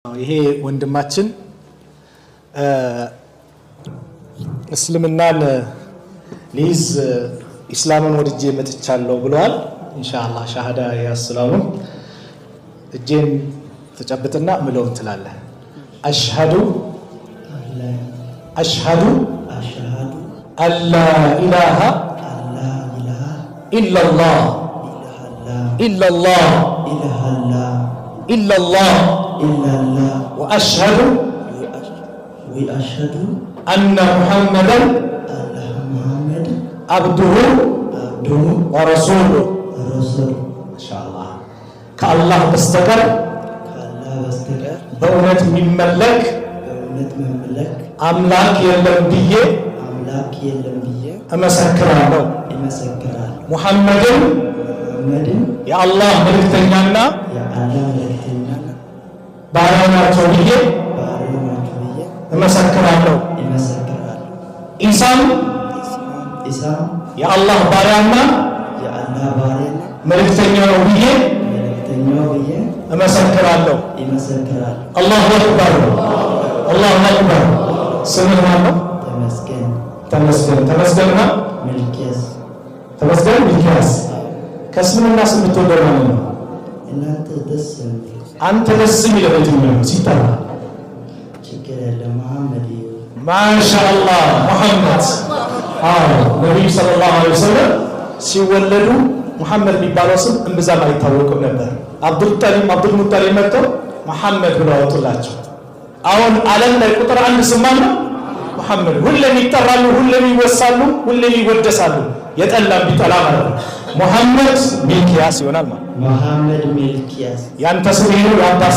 ይሄ ወንድማችን እስልምናን ሊይዝ ኢስላምን ወድጄ መጥቻለሁ ብለዋል። ኢንሻአላህ ሻሃዳ ያስላሉ። እጄን ተጨብጥና ምለውን ትላለህ። أشهد أشهد أن لا إله إلا الله إلا الله إلا الله وأشهد أن محمدا عبده ورسوله። ማሻአላህ። ከአላህ በስተቀር በእውነት የሚመለክ አምላክ የለም ብዬ እመሰክራለሁ። ሙሐመድን የአላህ መልእክተኛና ባሪያ ናቸው ብዬ እመሰክራለሁ። ኢሳም የአላህ ባሪያና መልእክተኛ ነው ብዬ እመሰክራለሁ። الله أكبر፣ الله أكبر። ስምህ ማን ነው? ተመስገን። ተመስገን ማ? ተመስገን ሚልኪያስ። ከእስልምና ስም የምትወደው ማለት ነው? አንተ ደስ የሚለው የትኛው ነው ሲጠራ? ማሻአላህ፣ ሙሐመድ። አዎ፣ ነቢዩ صلى الله عليه وسلم ሲወለዱ ሙሐመድ የሚባለው ስም እምብዛም አይታወቅም ነበር። አብዱልሙጠሊብ መጥተው ሙሐመድ ብለው አወጡላቸው። አሁን ዓለም ላይ ቁጥር አንድ ስም ማን ነው? ሙሐመድ። ሁሌም ይጠራሉ፣ ሁሌም ይወሳሉ፣ ሁሌም ይወደሳሉ። የጠላም ቢጠላ ማለት ነው። ሙሐመድ ሚልኪያስ ይሆናል ማለት። መሐመድ ሚልኪያስ። ያንተ ስም ይሄ ነው። የአባት